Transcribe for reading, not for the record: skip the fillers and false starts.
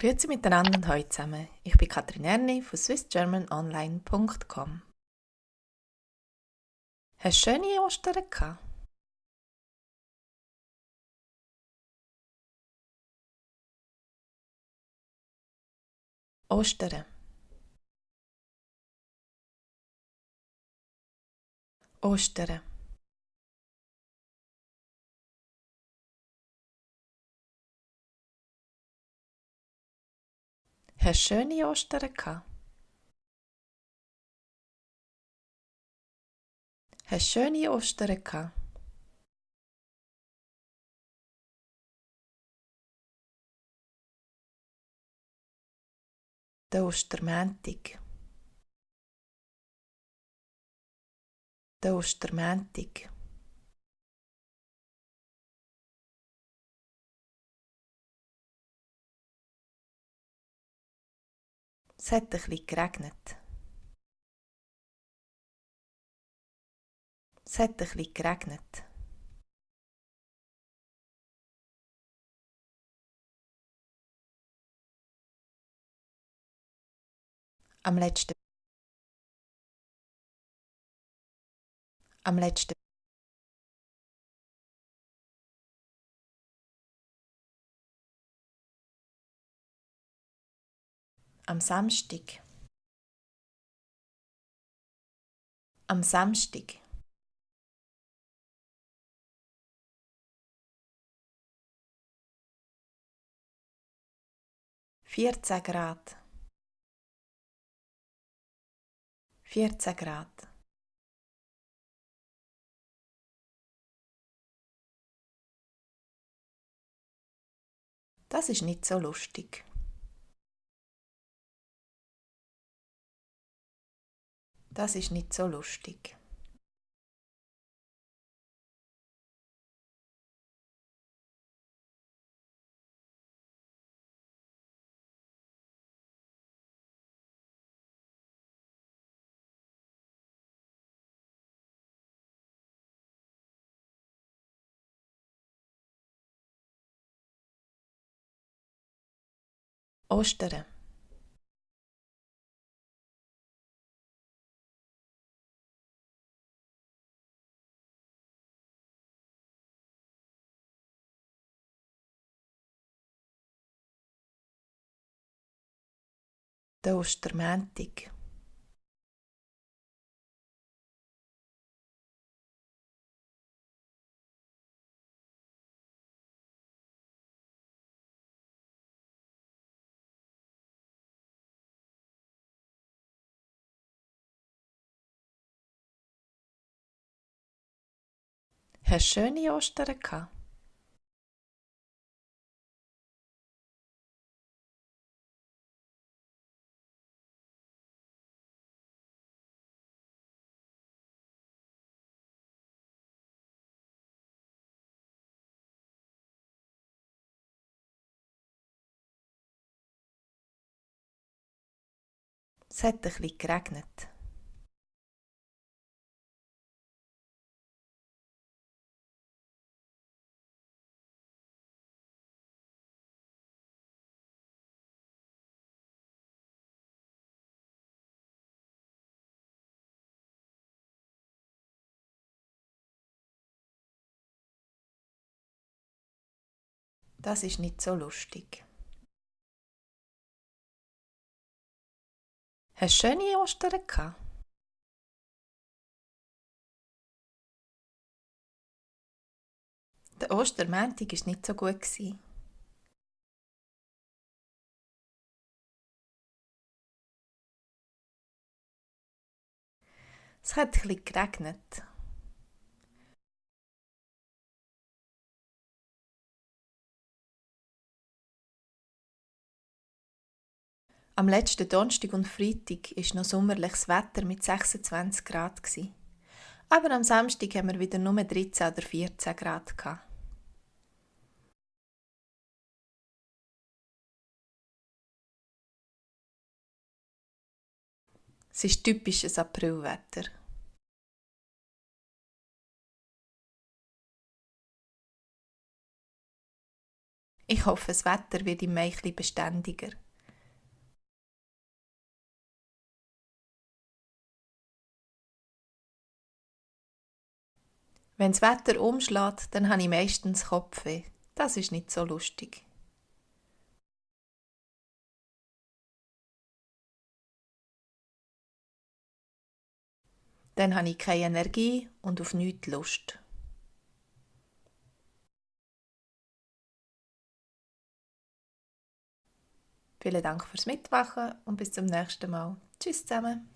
Grüezi miteinander und hallo zusammen. Ich bin Katrin Erni von swissgermanonline.com. Hast du schöne Ostern gehabt? Ostern, Ostern. Hast du schöne Ostern gehabt? Hast du schöne Ostern gehabt? Der Ostermäntig. Der Ostermäntig. Es hat ein bisschen geregnet. Es hat ein bisschen geregnet. Am letzten, am letzten, am Samstag. Am Samstag. 14 Grad. 14 Grad. Das ist nicht so lustig. Das ist nicht so lustig. Ostern. Der Ostermäntig. Hast du schöne Ostern gehabt? Es hat ein bisschen geregnet. Das ist nicht so lustig. Hast du schöne Ostern gehabt? Der Ostermäntig war nicht so gut. Es hat ein bisschen geregnet. Am letzten Donnerstag und Freitag war noch sommerliches Wetter mit 26 Grad. Aber am Samstag haben wir wieder nur 13 oder 14 Grad. Es ist typisches Aprilwetter. Ich hoffe, das Wetter wird im Mai etwas beständiger. Wenn das Wetter umschlägt, dann habe ich meistens Kopfweh. Das ist nicht so lustig. Dann habe ich keine Energie und auf nichts Lust. Vielen Dank fürs Mitmachen und bis zum nächsten Mal. Tschüss zusammen.